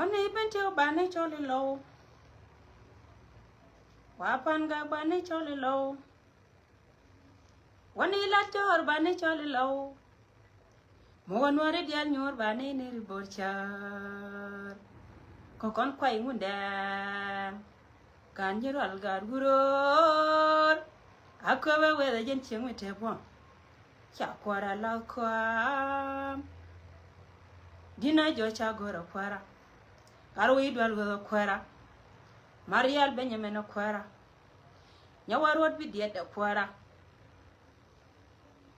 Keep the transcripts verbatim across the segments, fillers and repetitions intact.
Wani Bentiu bani cɔl ilow. Wa Pangak bani cɔl ilow. Wani Lat Jɔr bani cɔl ilow. Mi wä Nuɔri diaal nyuur bani ni ri Bor Cäär. Kɛ kɔn kuay Ŋundɛŋ. Kan ji̱ rual gaat wuror. A köpɛ weth a jɛn cieŋ mi te buɔ̱m. Ca kuäärä lath kɔam. Di̱n a jɔc ca go̱r a kuäärä. Gat wi̱i̱ dual weth a kuäärä. Marial Benjamin a kuäärä. Nyɛ wa ruɔt bi diɛt a kuäärä.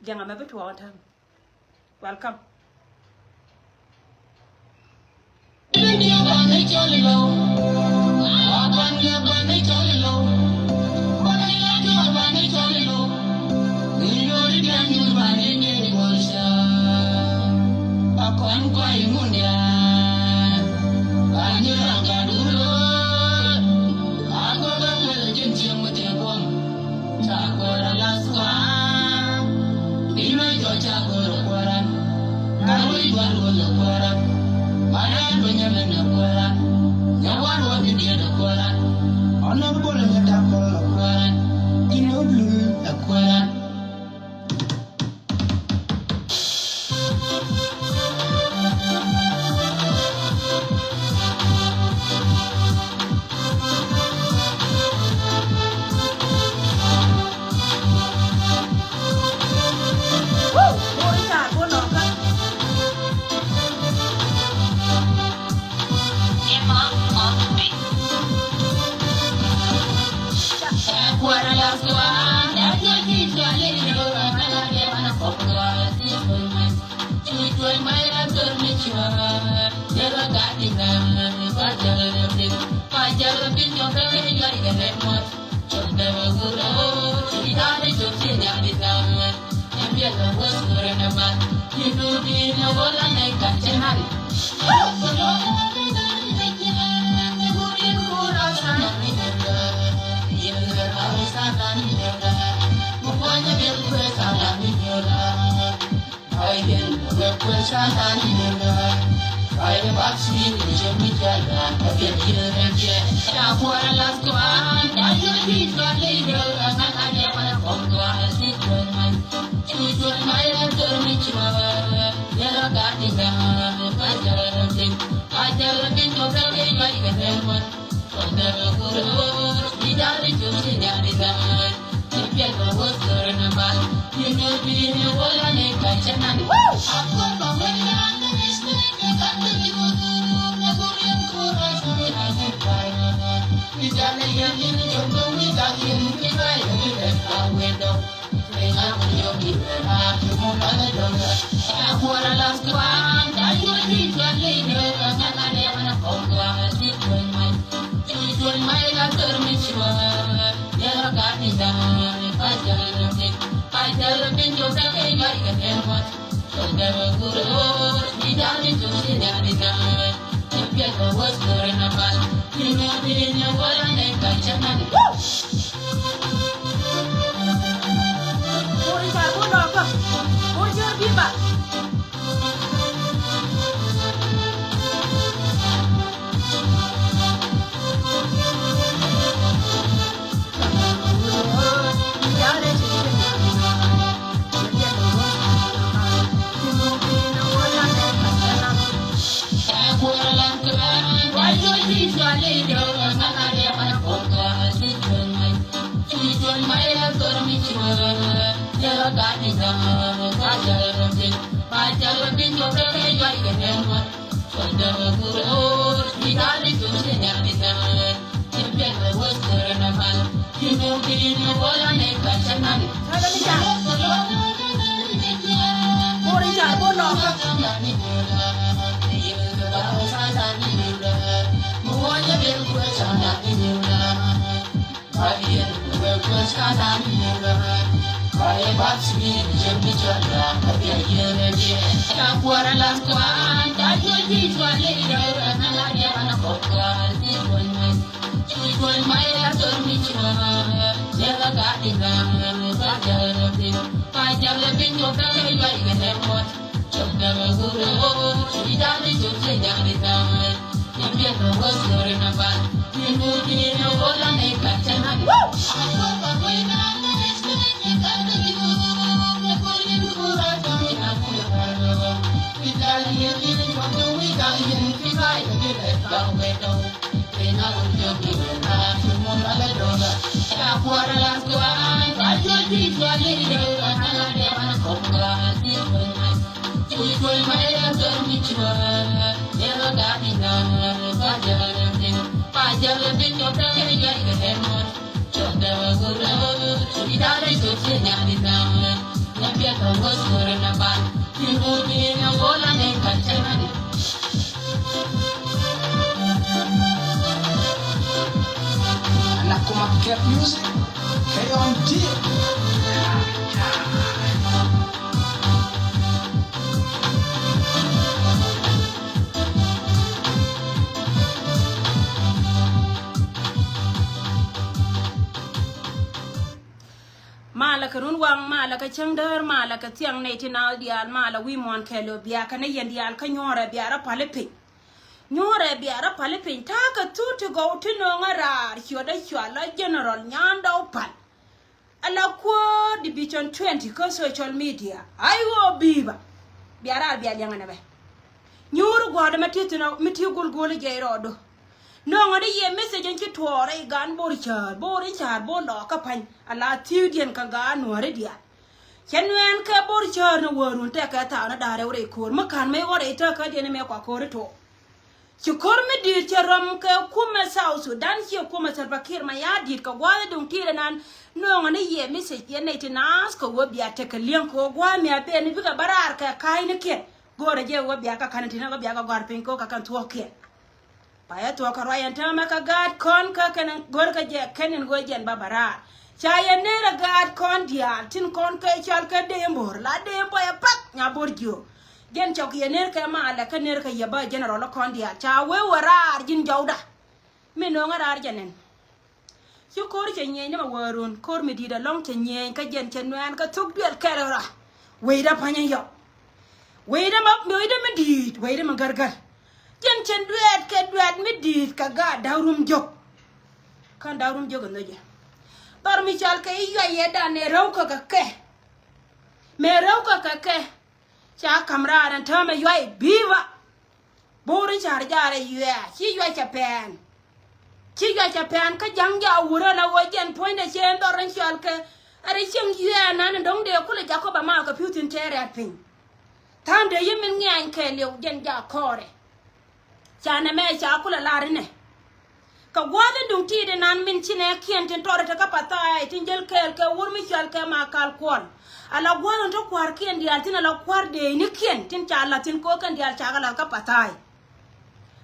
Liɛŋ amɛ bi tuɔɔk täm. Welcome. Honorable Nyadakol Akuaran, Tino Blue Akuaran. Anakuma Cat Music, K on D. Malɛ kɛ runwaŋ, malɛ kɛ cäŋdäär, malɛ kɛ thiaŋ nɛy ti naath diaal, malɛ wi̱i̱ muɔ̱ɔ̱n kɛɛliw, bia kɛnɛ yɛn diaal kä nyuɔ̱ɔ̱rɛ bia rɔ pal i̱ piny. Nyuɔ̱ɔ̱rɛ bia rɔ pal i̱ piny, ta̱a̱ kɛ thut ti gɔw ti nööŋä raar ciötdä cua la General Nyandɔw Pal. Ala kuäär Division twenty kä social media. Ay ɣöö bi̱i̱ ba. Bia raar bia liɛŋɛ nɛ bɛ. Nyuur gua̱a̱dä mi ti thi̱n ɔ, mi ti gul gul i̱ jɛy rɔɔdu. Nööŋä ni yɛ message in ci tuɔɔrɛ i̱ gaan Bor Cäär, Bor in ca̱a̱r, Bor lɔɔkä pa̱ny. Ala thi̱i̱kdiɛn kä gaan nuääri diaal. Cɛ nuɛɛn kɛ Bor Cäär ni wäärun tɛkɛ thaakni da̱ŋ rɛw rɛy ko̱o̱r. Mi ka̱n mi ɣɔr rɛy tääkädiɛn mɛ kua ko̱o̱ri tuɔɔk. Ci ko̱r mi di̱i̱t cɛ rɔm kɛ kumɛ South Sudan, ciɛ kumɛ Salva Kiir Mayardit kɛ gua̱a̱th i̱ duŋ ti̱i̱t ɛnan. Nööŋä ni yɛ message yɛn nɛy ti naath kɛ ɣöö bia tekɛ li̱eŋ kɛ ɣöö gua̱a̱th mi a ben ni bikɛ bä raar kɛ ka̱a̱cnikiɛn. Go̱o̱rɛ jɛ ɣöö bia kɛ ka̱n tin ɣöö bia kɛ gɔ̱a̱r piny kɛ ɣöö kɛ kɛn thuɔ̱ɔ̱kiɛn. Payɛ thuɔ̱k kɛ ruac ɛn täämɛ kɛ gaat kɔn kä kɛn go̱o̱rkɛ jɛ kɛn in ɣöö jɛn bä bä raar. Ca yɛ ner ɛ gaat kɔn diaal tin kɔn kɛ cɔal kɛ Dee Mbor, la Dee Mbor ɛ path nya Bor jiök. Jɛn cɔk yɛ ner kɛ malɛ kä ner kɛ yɛ bä General kɔn diaal. Ca wee wä raar ji̱n jɔwda. Mi no̱o̱ŋä raar jɛ nɛn. Ci ko̱r cɛ nyieny ni ma wäärun, ko̱r mi di̱i̱t ɛlɔ̱ŋ cɛ nyieny kä jɛn cɛ nuɛɛn kä thuk duel kɛl ɣöra. Wecdä pa̱nyä yɔk. Wecdä ma, wecdä mi di̱i̱t, wecdä mi gärgär. Jɛn cɛ dueet kɛ dueet mi di̱i̱t kɛ gaat da̱k rum jiök. Kän da̱k rum jiök ɛ nhöcɛ. Dhɔr mi cɔal kɛ i̱ yuay yɛ dan ɛ rɛw kä kɛ kɛ. Mëë rɛw kä kɛ kɛ. Ca ka̱m raar ɛn täämɛ yuay bi̱i̱ ba. Bo̱o̱r in ca̱r jaarɛ yuɛɛ ci yuay cɛ pɛɛn. Ci yuay cɛ pɛɛn kä ja̱ŋ jaak wurä la ɣöö jɛn puɔ̱nydɛ cɛ ɛn dhɔr in cɔal kɛ. Ɛ rɛ cieŋ yuɛɛ nan in dɔ̱ŋ dee kulɛ Jacob ama kɛ pi̱w thi̱n tɛɛrɛ piny. Tha̱a̱ŋ dee yi min ŋiany kɛɛliw jɛn jaak kɔɔrɛ. Ca nɛmɛ ca kulɛ lar inɛ. Kɛ gua̱a̱th in duŋ ti̱i̱t inan min ci nɛɛkiɛn tin tɔrɛ tekä Pathai tin jäl kɛɛl kɛ wur mi cɔal kɛ Makal Kuɔl. Ala gua̱a̱th in te kua̱rkiɛn diaal tin ala kua̱r deecnikiɛn tin ca la̱th thi̱n kɛ ɣöö kɛn diaal cakɛ la̱th kä Pathai.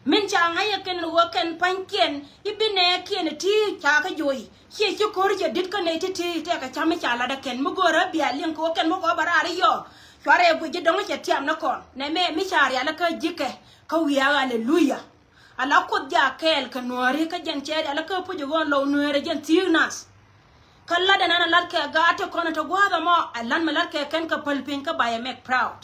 Min ca ŋa̱c ɛ kɛn ɣöö kɛn pa̱nykiɛn i̱ bi nɛɛkiɛn ɛ ti̱i̱ ca kä joc. Ciɛ ci ko̱r cɛ di̱t kä nɛy ti̱ti̱ tɛkɛ cam mi ca la̱t ɛ kɛn mi go̱o̱rä bia liŋ kɛ ɣöö kɛn mi kɔ bä raar i̱ yɔɔ. Cuarɛ guic ji̱ dɔ̱ŋ cɛ tiam ni kɔn nɛmɛ mi ca rial kä ji̱kɛ kä wiaa aleluya. Ala Kuoth jaak kɛɛl kɛ nuääri kä jɛn cɛ rial kä puc ɣöö lɔw nueerɛ jɛn thi̱i̱k nath. Kä lat ɛnan a lat kɛ gaat ti kɔn ɛ te gua̱a̱th ɛmɔ ɛ lat mi lat kɛ kɛn kɛ päl piny kä ba yɛ make proud.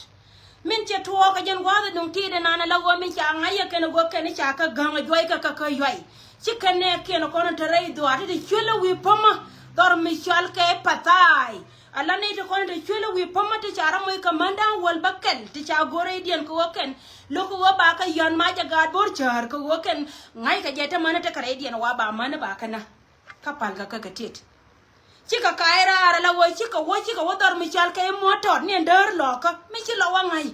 Min cɛ tuɔɔk kɛ jɛn gua̱a̱th ɛ duŋ ti̱i̱t ɛnan ɛ la ɣöö min ca ŋa̱c yɛ kɛn ɛ ɣöö kɛn i̱ ca kä gäŋ ɛ juɔy kɛ kɛ kä yuay. Ci kɛn nɛɛkiɛn ɛ kɔn ɛ te rɛy dhuaar ti ti cuël ɛ wi̱i̱ pämä dhɔr mi cɔal kɛ Pathai. Ala nɛy ti kɔn ti cuël i̱ wi̱i̱ pämä ti ca rɔ moc kɛ män da̱ŋ wäl bäkɛl ti ca go̱r rɛydiɛn kɛ ɣöö kɛn lo̱k kɛ ɣöö ba kɛ yɔ̱a̱n mac ɛ gaat bo̱r cäär kɛ ɣöö kɛn ŋa̱ckɛ jɛ te män ɛ tekɛ rɛydiɛn wa ba män ɛ ba kɛ nä. Kä palkɛ kɛ kɛ tiet. Cikɛ ka̱a̱c raar ala ɣöö cikɛ wä cikɛ wä dhɔr mi cɔal kɛ i̱ muɔ̱t tɔt ni ɛn däär lɔɔkä mi ci lɔ wä ŋa̱c.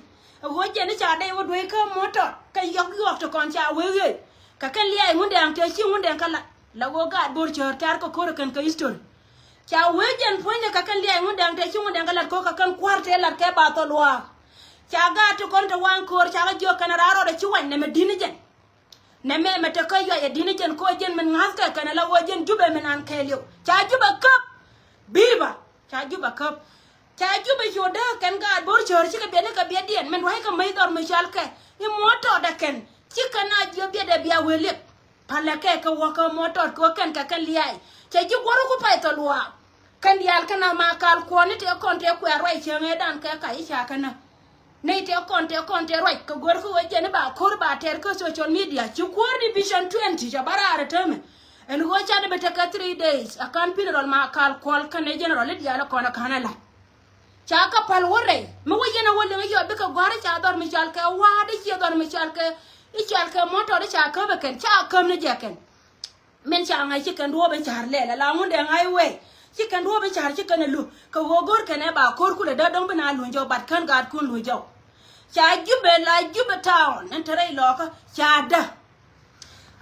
Ɛ ɣöö jɛn i̱ ca dee wä duec kä muɔ̱t tɔt kɛ yɔk yuɔk ti kɔn ca wee ɣöö kɛ kɛn liac ŋundɛɛŋ tëë ci ŋundɛɛŋ kä la la ɣöö gaat bo̱r cäär tɛ̈r kɛ ko̱r ɛ kɛn kɛ history. Ca wee jɛn puɔ̱nydɛ kɛ kɛn liac ŋundɛɛŋ tëë ci ŋundɛɛŋ kä lat ko̱r kɛ kɛn kua̱r tëë lat kɛ ba thɔl waak. Ca gaat ti kɔn te waŋ ko̱r ca kɛ jiök kɛn raar rɔɔdɛ ci wac nɛmɛ di̱n i̱ jɛn. Nɛmɛ mɛ te kä yuac ɛ di̱n i̱ jɛn ko̱ jɛn min ŋa̱thkɛ kɛn ala ɣöö jɛn Jubɛ min an kɛɛliw ca Jubɛ käp. Bi̱i̱ ba ca Jubɛ käp. Ca Jubɛ cu dee kɛn gaat bo̱r cäär cikɛ biɛt ni kɛ biɛtdiɛn min rua̱ckɛ mäc dhɔr mi cɔalkɛ i̱ muɔ̱t tɔɔt ɛ kɛn. Ci kɛn a jiök biɛtdɛ bia wee liɛk. Palɛ kɛ kɛ wä kä muɔ̱t tɔt kɛ wä kɛn kɛ kɛn lia̱a̱. Cɛ ji̱ guɔ̱r ku pay thɔ luaak. Kɛn diaal kɛn a ma kal kuɔ̱n ni tëë kɔn tëë kuɛɛr ruac cäŋ ëëdan kɛ kac i̱ ca kɛn ä. Nɛy tëë kɔn tëë kɔn tëë ruac kɛ go̱r kä wee jɛn i̱ ba ko̱r ba tɛr kä social media ci kuäär Division twenty cɛ bä raar ɛ täämɛ. Ɛn ɣöö canɛ bi tekɛ three days a ka̱n funeral ma kal kuɔl kɛnɛ general i̱ diaal kɔn a ka̱n a la̱t. Ca kɛ päl wä rɛy mi wä yɛn a wä liŋ i̱ yɔ bikɛ gua̱r i̱ ca dhɔr mi cal kɛ wa̱a̱d i̱ ciɛ dhɔr mi cal kɛ i̱ cal kɛ mɔtɔr i̱ ca käp ɛ kɛn ca käp ni jɛ kɛn. Min ca ŋa̱c ci kɛn duɔ̱ɔ̱p in ca̱r lɛl ala ŋun dee ŋa̱c wee ci kɛn duɔ̱ɔ̱p in ca̱r ci kɛn a lu kɛ ɣöö go̱r kɛn ɛ ba ko̱r kulɛ dee dɔ̱ŋ bi na luny jɔw bat kän gaatkun luny jɔw. Ca Jubɛ la Jubɛ town in te rɛy lɔɔkä ca dä.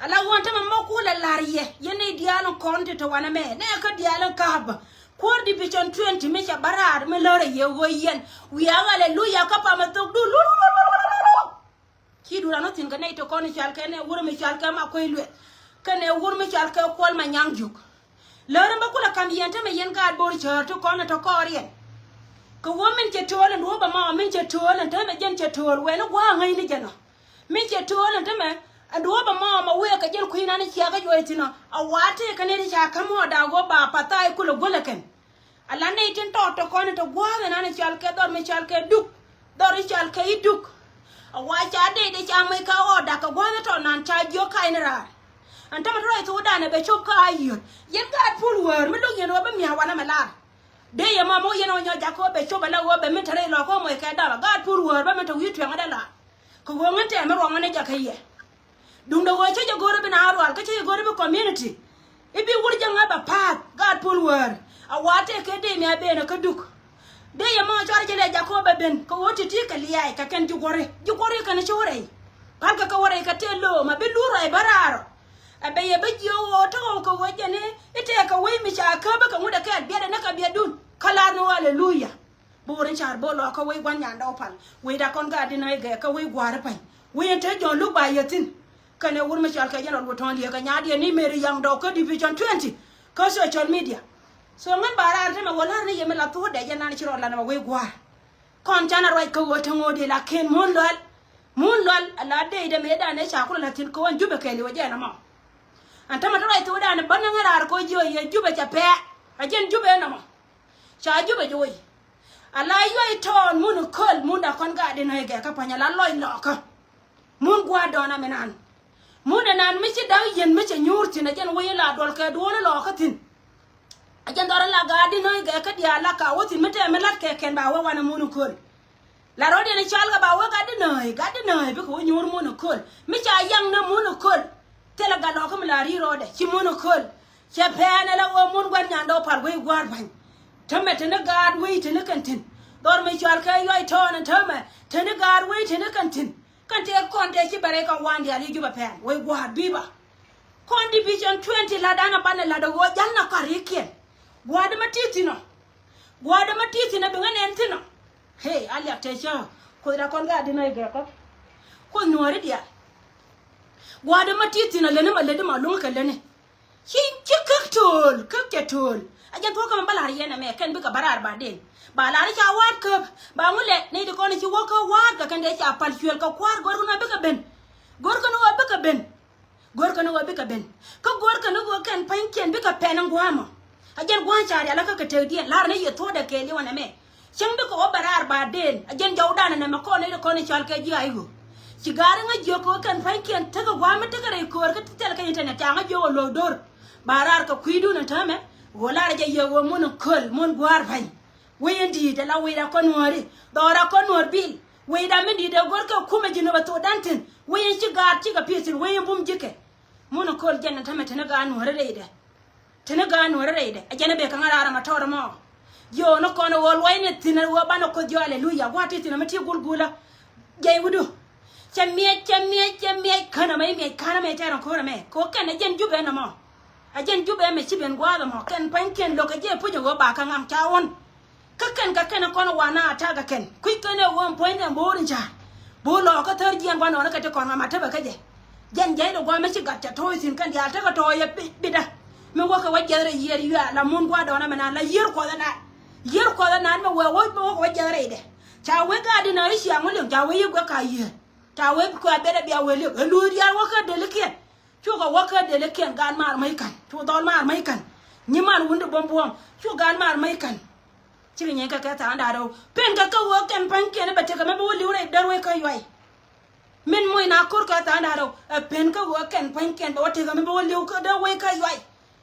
Ala ɣöö ɛn tämɛ mɔ kulɛ la̱r yɛ yɛn nɛy diaal in kɔn ti te wanɛ mɛ nɛ kä diaal in ka̱a̱pä. Kuäär division twenty mi ca bä raar mi lärɛ yɛ ɣöö yɛn wiaa ɣaleluya kä pamɛ thok dul. Ci duran ɔ thi̱n kɛ nɛy ti kɔn i̱ cal kɛ nɛ wur mi cal kɛ ma kuec lueth kɛ nɛ wur mi cal kɛ kuɔl ma nyaŋ juk. Lär in bä kulɛ ka̱m yɛn tämɛ yɛn gaat bo̱r cäär ti kɔn ɛ tɔ kɔɔriɛn. Kɛ wä min cɛ tööl ɛn duɔ̱ɔ̱p ɛmɔ min cɛ tööl ɛn tämɛ jɛn cɛ tööl wɛn i̱ gua̱a̱ ŋäcni jɛn ɔ. Min cɛ tööl ɛn tämɛ ɛn duɔ̱ɔ̱p ɛmɔ ma wëë kɛ jɛn kui̱ nan i̱ ciakä juɔc thi̱n ɔ a wa̱a̱ tëëkɛ nɛy ti ca käm ɣɔɔda ɣöö ba pa̱tha̱a̱c kulɛ guäl ɛ kɛn. Ala nɛy tin tɔɔt tɔ kɔn in te gua̱a̱th ɛn an i̱ cɔal kɛ dhɔr mi cɔal kɛ duk dhɔr i̱ cɔal kɛ i̱ duk. A wa ca dee dee ca moc kä ɣɔɔda kɛ gua̱a̱th in tɔɔt nan ca jiök ka̱a̱c ni raar. Ɛn tämɛ te rɔy thokdan ɛ bɛ cop kä a yiöt yɛn gaat puɔl wäär mi lo̱k yɛn ɣöö bä mia̱a̱ wanɛ mɛ lar. Dee yɛ ma moc yɛn ɣöö nyɔk jakä ɣöö bɛ cop ala ɣöö bɛ min te rɛy lɔ̱k kä moc kɛ dap a gaat puɔl wäär bä min te wi̱i̱ tuɛŋä dee lar. Kɛ ɣöö ŋän tɛmɛ ruɔŋä ni jakä yɛ. Duundɛ ɣöö cä jɛ go̱r i̱ bi na rual kä cä jɛ go̱r i̱ bi community. I̱ bi wur jɛ ŋa̱p a pa̱a̱th gaat puɔl wäär. A wa tëë kɛ dee mi a ben a kä duk. Dee yɛ mɔ cɔr jɛ lɛ jakä bɛ ben kɛ ɣöö ti̱ti̱ kɛ lia̱a̱c kɛ kɛn ji̱ guɔ̱ri ji̱ guɔ̱ri kɛn ci wä rɛy. Pa̱lkɛ kɛ wä rɛy kɛ tëë lo̱o̱m a bi luur rɔy bä raar ɔ. Ɛ bɛ yɛ bä jiök ɣöö tɔ̱ ɣöö kɛ ɣöö jɛn i̱ tëë kɛ wec mi ca käpä kɛ ŋut ɛ kɛɛl biɛt ɛn ɛ kɛ biɛtdun kä la̱r ni ɣöö aleluya. Bo̱o̱r in ca̱r bo̱o̱ lɔɔkä wec gua̱n nyandɔw pal wecda kɔn gaat di nɔy gɛɛkä wec gua̱a̱ri pa̱ny. Wec in te jɔ̱ɔ̱n luk ba yɛ thi̱n. Kɛnɛ wur mi cɔal kɛ jɛn rɔ luɔt tɔ̱ɔ̱n liɛɛkä nyaat yɛn ni meri yaŋ dɔɔk kä division twenty kä social media. So ŋän ba raar temɛ wä la̱r ni yɛ mi la thuɔ̱ɔ̱dɛ jɛn nan ci rɔ lan ɛ wec gua̱a̱r. Kɔn canɛ ruac kä ɣöö te ŋo̱o̱di la ken mun lual. Mun lual a la dee idɛ mëëdan ëë ca kulɛ la thi̱n kä ɣän jupɛ kɛɛliw ɛ jɛn ɛmɔ. Ɛn tämɛ te ruac thuɔ̱ɔ̱dan ɛ bä ni ŋän raar kä jiö yɛ jupɛ cɛ pɛɛ. A jɛn jupɛ ɛn ɛmɔ. Ca jupɛ jiö wec. Ala yuay tɔɔn mun köl mun da kɔn gaat in ɣöö gɛɛkä pa̱ny ala lɔc lɔɔkä. Mun gua̱a̱r dɔɔn aminan. Mun ɛnan mi ci da̱k yien mi cɛ nyuur thi̱n ɛ jɛn wec in la duɔl kɛ duɔ̱ɔ̱n in lɔɔkä thi̱n. Ɛ jɛn dhɔr in la gaat in ɣöö gɛɛkä diaal la ka wä thi̱n mi tɛm mi la̱t kɛ kɛn ba wä wanɛ mun köl. La rɔ̱diɛn i̱ cal kɛ ba wä gat di nääy gat di nääy bikɛ wä nyuur mun köl mi ca yaŋ ni mun köl. Thilɛ gat lɔ̱kä mi la ri̱i̱r rɔɔdɛ ci mun köl. Cɛ pɛɛn ɛ la ɣöö mun gua̱n nyandɛ wä pal wec gua̱a̱r ba̱ny. Tämɛ te ni gaat wec te ni kɛn thi̱n. Dhɔr mi cɔal kɛ yuay tɔɔn ɛn tämɛ te ni gaat wec te ni kɛn thi̱n. Kɛn tëë kɔn tëë ci bɛ rɛy kɔn waan diaal i̱ jupɛ pɛɛn wec gua̱a̱r bi̱i̱ ba. Kɔn division twenty la̱tdan a banɛ la̱t a ɣöö jal na kɔa̱r i̱ kiɛn. Gua̱a̱r di ma ti̱i̱ thi̱n ɔ. Gua̱a̱r di ma ti̱i̱ thi̱n ɔ bi ŋä nɛn thi̱n ɔ. Hee a liak tëë cä. Kuoth da kɔn gaat di nääy gɛɛkä. Kuoth nuääri diaal. Gua̱a̱r di ma ti̱i̱ thi̱n a lätni ma lätni ma luŋ kɛ lätni. Ci ci käk tööl käk cɛ tööl. A jɛn thuɔ̱k kä mɛ bä la̱r yɛn ɛmɛ kɛn bikɛ bä raar baden. Ba la̱r i̱ ca wa̱a̱t käp ba ŋulɛ nɛy ti kɔn i̱ ci wä kä wa̱a̱t kɛ kɛn dee ca pal cuël kɛ kua̱r go̱r kɛn ɣöö bikɛ ben. Go̱r kɛn ɣöö bikɛ ben. Go̱r kɛn ɣöö bikɛ ben. Kä go̱r kɛn ɣöö kɛn pa̱nykiɛn bikɛ pɛn in gua̱a̱mɔ. A jɛn gua̱a̱n ca rial kä kɛ tëkdiɛn la̱r ni yɛ thuɔ̱ɔ̱dɛ kɛɛliw ɛn ɛmɛ. Cäŋ bikɛ wä bɛ raar baden a jɛn jɔwdan ɛn ɛmɛ kɔn nɛy ti kɔn i̱ cɔal kɛ ji̱ a i̱ ɣöö ci gaari ŋä jiök kɛ ɣöö kɛn pa̱nykiɛn tekɛ gua̱a̱m mi tekɛ rɛy köör kä ti thil kä internet ca ŋä jiök ɣöö lo̱k do̱r. Ba raar kɛ kui̱dun ɛn täämɛ ɣöö lar jɛ yɛ ɣöö mun in köl mun gua̱a̱r pa̱ny. Wec in di̱i̱t ala wecda kɔn nuääri dhɔra kɔn nuäär bil. Wecda mi di̱i̱t ɛ go̱r kɛ kumɛ ji̱ nöp ɛ thokdan thi̱n wec in ci gaat cikɛ pi̱i̱th thi̱n wec in bum ji̱kɛ. Mun in köl jɛn ɛn täämɛ te ni gaat nuääri rɛydɛ. Te ni gaat nuɔ̱ɔ̱ri rɛydɛ ɛ jɛn ɛ bek kä ŋa̱ raar ɛmɛ tɔɔt ɛmɔ. Jiööni kɔn ɛ ɣöö luɔcni thi̱n ɛ ɣöö banɛ Kuoth jiök aleluya gua̱a̱th ti thi̱n ɛmɛ ti gulgula. Jɛy wi̱du. Cɛ miɛc cɛ miɛc cɛ miɛc kän ɛmɛ i̱ miɛc ka̱n ɛmɛ i̱ tɛɛr ɛn ko̱r ɛmɛ kɛ ɣöö kɛn ɛ jɛn jupɛ ɛn ɛmɔ. Ɛ jɛn jupɛ ɛmɛ ci ben gua̱a̱th ɛmɔ kɛn pa̱nykiɛn lo̱kɛ jɛ puc ɛ ɣöö ba kä ŋa̱ŋ ca ɣɔ̱n. Kä kɛn kɛ kɛn kɔn ɛ wan na attack ɛ kɛn kui̱ kɛn ɛ ɣöö ɛn puɔ̱nydɛ ɛn bo̱o̱r in ca. Bo̱o̱r lɔɔkä thär jiɛn gua̱n nɔɔni kɛ ti kɔn ŋa̱m a tepɛ kä jɛ. Jɛn jɛy dɔ gua̱a̱mɛ ci gat cɛ to̱o̱c thi̱n kɛn diaal tekɛ tɔ̱ɔ̱c ɛ bi- bitdä. Mi wäkɛ wä jiɛth rɛy yiëër yuaal la mun gua̱a̱r dɔɔnä mɛ naan la yiëër kuɔth ɛnan. Yiëër kuɔth ɛnan mɛ wee wä mi wäkɛ wä jiɛth rɛydɛ. Ca wee gaat di na i̱ ciaŋ wä liŋ ca wee yiëë guɛ ka yiëër. Ca wee kuɛ bet ɛ bia wee liŋ ɛ luuth diaal wäkɛ delikiɛn. Cukɛ wäkɛ delikiɛn gaat maar mä i̱ ka̱n cu dhɔl maar mä i̱ ka̱n. Nyi man wun di buɔ̱m buɔ̱ɔ̱m cu gaat maar mä i̱ ka̱n. Cikɛ nyieeny kɛ kɛ tha̱a̱ŋ da̱a̱r ɣöö pen kɛ kä ɣöö kɛn pa̱nykiɛn i̱ bɛ tekɛ mɛ bi wä li̱w rɛy däär wec kä yuay. Min moc na ko̱r kɛ tha̱a̱ŋ da̱ŋ rɛw ɛ pen kä ɣöö kɛn pua̱nykiɛn bɛ wä tekɛ mi bɛ wä li̱w kä dee wec kä yuay.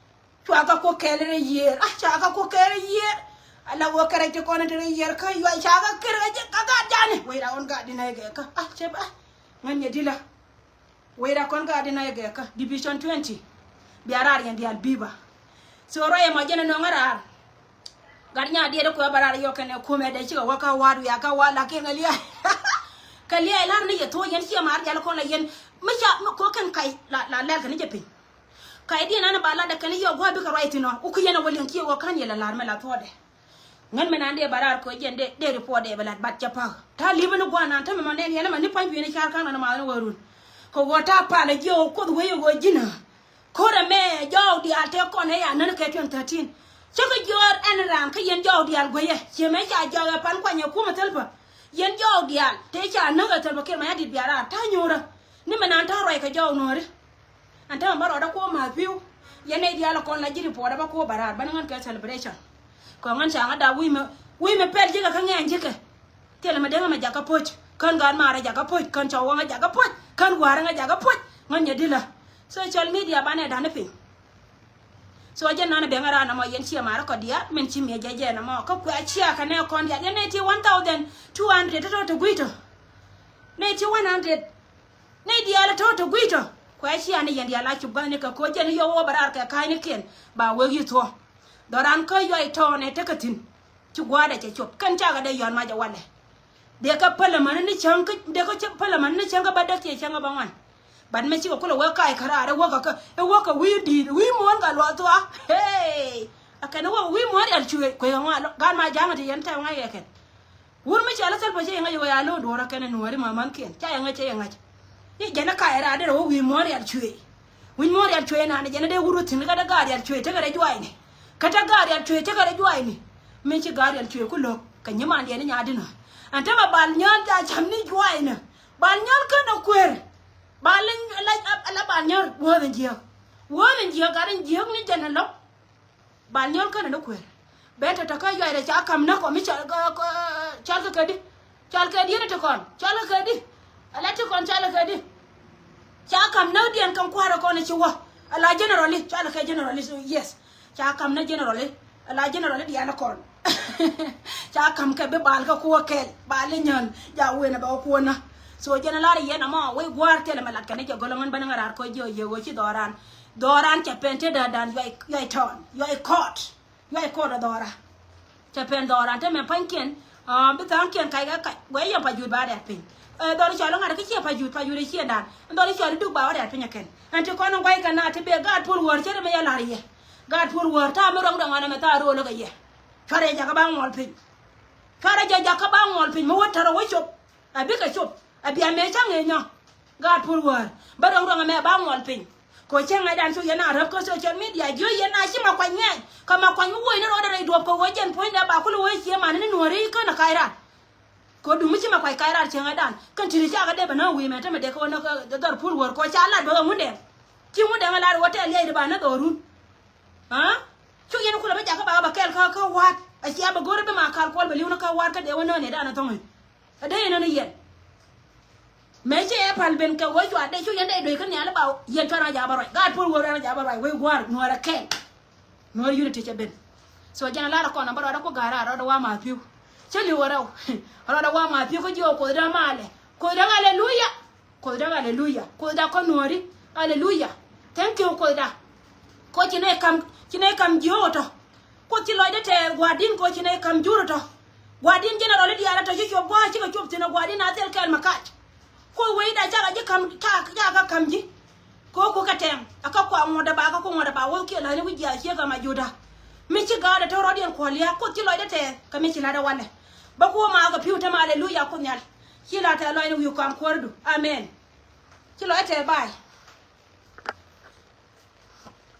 Cua kä kuɔk kɛɛl rɛy yiëër. Ah, cua kä kuɔk kɛɛl rɛy yiëër. Ala ɣöö kɛ rɛy ti kɔn ti rɛy yiëër kä yuay. Cua kä kɛɛl rɛy kä gaat jani. Wec ra ɣän gaat di nɛy gɛɛ kä. Ah, cɛ ba. Ŋän yɛ di la. Wec ra kɔn gaat di nɛy gɛɛ kä. Division twenty. Bia raar yɛn diaal biba. So rɔy ɛmɔ jɛn ɛ nöŋä raar. Gat nya diet kuɛ bä rar yɔ kɛnɛ kumɛ dee cikɛ wä kä wa̱a̱t wiaa kä wa̱a̱t lakin kɛ lia̱a̱. Kɛ lia̱a̱ lar ni yɛ thuɔ̱ɔ̱c yɛn ciɛ mar dial kɔn la yɛn. Mi ca mi ko̱ kɛn kac la la lɛl kɛn ni jɛ piny. Kac diɛn an ba lat dɛ kɛn yɔ gua̱a̱ bikɛ ruac thin ɔ wuk yɛn a wä liɛŋ ciɛ wä ka̱n yɛ la lar mɛ la thuɔ̱ɔ̱dɛ. Ŋän mɛ nan dee bä raar kɛ jɛn dee dee report dee bɛ lat bat cɛ pa̱k. Ta̱a̱ li̱pä ni gua̱a̱r nan tämɛ mɔ nɛn yɛn ɛmɛ ni pa̱ny pi̱i̱n i̱ ca̱r ka̱n nan ma̱a̱n wä run. Kɛ ɣöö ta̱a̱ pal ɛ jiɛ ɣöö kuoth wee yɛ ɣöö ji̱n ɣä. Ko̱rɛ mɛ jɔɔk diaal tëë kɔn ɛ ya nän kɛ twenty thirteen. Cä kɛ jiɔɔr ɛn raan kä yɛn jɔɔk diaal gueyɛ ciɛ mɛ ca jɔɔk ɛ pan kuany ɛ kumɛ thilpä. Yɛn jɔɔk diaal tëë ca näk ɛ thilpä kiɛ mɛ ya dit bia raar ta̱a̱ nyuurä. Ni mɛ nan ta̱a̱ ruac kɛ jɔɔk nuɔ̱ɔ̱ri. Ɛn täämɛ bä rɔɔdä kuɔ ma̱a̱th pi̱w. Yɛn nɛy diaal kɔn la ji̱ report ɛ bä kuɔ bä raar bä ni ŋän kɛ celebration. Kɛ ŋän ca ŋä da̱a̱ wi̱i̱ mi wi̱i̱ mi pɛl ji̱kɛ kä ŋɛɛny ji̱kɛ. Thilɛ mi deŋä mɛ jakä poc kän gaat maarä jakä poc kän cɔw wäŋä jakä poc kän gua̱a̱rä ŋä jakä poc. Ŋän yɛ dilä. Social media banɛ da̱n ni piny. So jɛn nanɛ beŋä raan ɛmɔ yɛn ciɛ maarä kɔ diaal min ci miɛ jɛ jɛn ɛmɔ kä kuɛ cia kɛ nɛ kɔn diaal yɛn nɛy ti one thousand two hundred tɔ̱tɔ̱ ti gui̱tɔ. Nɛy ti one hundred. Nɛy diaal tɔ̱ ti gui̱tɔ. Kuɛ cia ni yɛn diaal a cup ga̱thni kɛ ko̱ jɛn yɔ wä bɛ raar kɛ ka̱a̱cnikiɛn ba wek yi thuɔ̱. Dhɔran kä yuay tɔɔnɛ tekɛ thi̱n. Ci gua̱a̱dɛ cɛ cop kɛn cakɛ dee yɔ̱a̱n mac ɛ walɛ. Dee kɛ pälämäni ni cäŋ kä dee kɛ cä pälämäni ni cäŋ kä bä däk ciɛ cäŋ kä bä ŋuan. Bat mi cikɛ kulɛ wee kac kä raar ɛ wäkä kä ɛ wäkä wi̱i̱ di̱i̱t wi̱i̱ muɔ̱ɔ̱n gal luaak thuaak. Hey. Ɛ kɛn ɛ wäkä wi̱i̱ muɔ̱ɔ̱n rial cuëëc kuec kɛ ŋuan lɔ gaat ma ja̱a̱ŋ ti yɛn tɛm ŋa̱c kɛ kɛn. Wur mi cɛ lä thil pä cɛ yɛ ŋäc wä ya lo̱o̱ duɔ̱ɔ̱rä kɛn ɛ nuɔ̱ɔ̱ri ma̱ma̱nkiɛn ca yɛ ŋäc cɛ yɛ ŋäc. Ni jɛn ɛ kac ɛ raar derɛ wä wi̱i̱ muɔ̱ɔ̱n rial cuëëc. Wi̱c muɔ̱ɔ̱n rial cuëëc nanɛ jɛn ɛ dee wur wä thi̱n kä dee gaat rial cuëëc tekɛ rɛ juaacni. Kä te gaat rial cuëëc tekɛ rɛ juaacni. Min ci gaat rial cuëëc ku lo̱k kɛ nyimandiɛn ni nyaadinä. Ɛn te mɛ bal nyääl ca cam ni juaacni. Bal nyääl kän ɛ kuëër. Bal la bal nyääl wuɔ̱ɔ̱th in jiääk. Wuɔ̱ɔ̱th in jiääk gat in jiääk ni jɛn ɛ lo̱k. Bal nyɔl känɛ ni kuer. Ben tɔ̱tɔ̱ kä yuac rɛ ca ka̱m näk kɔ mi cɔl kɛ kɛ di. Cɔl kɛ di ni ti kɔn cɔl kɛ kɛ di. Ala ti kɔn cɔl kɛ kɛ di. Ca ka̱m näk diɛn kɛn kua̱rɛ kɔn ci wä. Ala generally cɔl kɛ generally so yes. Ca ka̱m näk generally. Ala generally diɛn kɔn. Ca ka̱m kɛ bi bal kɛ kuɔ kɛl bal inyän ja wen bɛ kuɔ na. So jɛn lar yɛn amɔ wei gua̱a̱r thilɛ mɛ lat kɛn jɛ gɔlɔ ŋän bä ni ŋä raar kɔ jiɛ yɛ wä ci dhɔran. Dhɔran cɛ pɛn te dädan yuay yuay tɔn yuay kɔɔt. Yuay kɔɔt ɛ dhɔra. Cɛ pɛn dhɔra te mɛ pa̱nykiɛn. Bi tha̱a̱ŋkiɛn kac kɛ kac guɛ yɛn pa juut ba rɛ̈t piny. Dhɔr cɔl ŋa̱t kä ciɛ pa juut pa juut ɛ ciɛndan. Dhɔr cɔl duk ba wä rɛ̈t piny ɛ kɛn ɛn ti kɔn in gua̱c kɛ na ti bee gaat puɔl wäär cɛ ri mɛ yɛ la̱r yɛ. Gaat puɔl wäär ta̱a̱ mi rɔ̱ŋ dɔ̱ŋ ɣɔn ɛmɛ tha̱a̱ ro̱o̱l kä yɛ. Cuarɛ jakä ba ŋuɔl piny. Cuarɛ jɛ jakä ba ŋuɔl piny mi wä tärä wä cop. A bikɛ cop a bia mëë cä ŋi̱i̱c nɔ. Gaat puɔl wäär bä rɔ̱ŋ rɔ̱ŋ ɛmɛ ba ŋuɔl piny. Kɛ cäŋ ŋa̱cdan cu yɛn a räp kä social media jiö yɛn a ci ma kuany ŋɛɛny. Kä ma kuany mi wuɔ̱c ni rɔɔdɛ rɛy duɔ̱p kɛ ɣöö jɛn puɔ̱nydɛ ba kulɛ wee cie man ni nuɔ̱ɔ̱ri kän a kac ran. Kɛ duŋ mi ci ma kuany kac ran cäŋ ŋa̱cdan kän ti̱ni cakɛ dee bɛ näk wi̱i̱ mɛ tämɛ dee kɛ wä näk dhɔr puɔl wäär kɛ ca lat bä ɣä ŋundɛŋ. Ci ŋundɛŋ a lat ɣöö tɛl liɛcdɛ ba näk dhɔrun. Cu yɛn kulɛ bä jakä ba ɣä bɛ kɛl kä kä wa̱a̱t a cia bɛ go̱r bi ma kal kuɔl bɛ li̱w ni kä wa̱a̱t kä dee wä näk nɛɛdan a thɔ̱ŋ in. Ɛ dee yɛn ni yɛn. Mëë cɛ yɛ pal ben kɛ wee cuaat dee cu yɛn dee do̱c kä nhial i̱ ba yɛn cuarɛ ŋa jakä bä ruac gaat puɔl wee ruac ŋa jakä bä ruac wee gua̱a̱r nuɔɔrɛ kɛɛl. Nuɔɔr unity cɛ ben. So jɛn a lar a kɔn a bä ruac dee ku ga̱a̱r a ruac dee wa ma̱a̱th pi̱w. Cä li̱w a rɛw. Ruac dee wa ma̱a̱th pi̱w kä jiɛ wä kuoth dee malɛ kuoth dee aleluya. Kuoth dee aleluya kuoth dee kɔn nuɔɔri. Aleluya. Thank you kuoth dee. Kɔ ci nɛ kam ci nɛ kam ji̱ ɣöö tɔ. Kuoth ci lɔcdä tɛɛr gua̱a̱r di̱n kɔ ci nɛ kam jur tɔ. Gua̱a̱r di̱n general i̱ diaal a tɔ ci cuɔp gua̱a̱r cikɛ cuɔp thi̱n ɛ gua̱a̱r di̱n a thil kɛɛl mɛ kac. Kuoth wecdä cakɛ ji̱ ka̱m cakɛ ka̱m ji̱. Kɛ ɣöö kuoth kɛ tɛŋ ɛ kä kua ŋuɔ̱tdä ba kä ku ŋuɔ̱tdä ba wä kiɛ lätni wi̱c jiath ciek ɛmɛ jutdä. Mi ci ga̱a̱dɛ te rɔ̱diɛn kuɔ̱l lia̱a̱ kuoth ci lɔcdä tɛɛr kɛ mi ci la̱tdä walɛ. Bä kuoth maakɛ pi̱w te ma aleluya kuoth nhial. Ci la̱t tɛɛr lɔcni wi̱i̱ kɔam kuäärdu amen. Ci lɔcdä tɛɛr baay.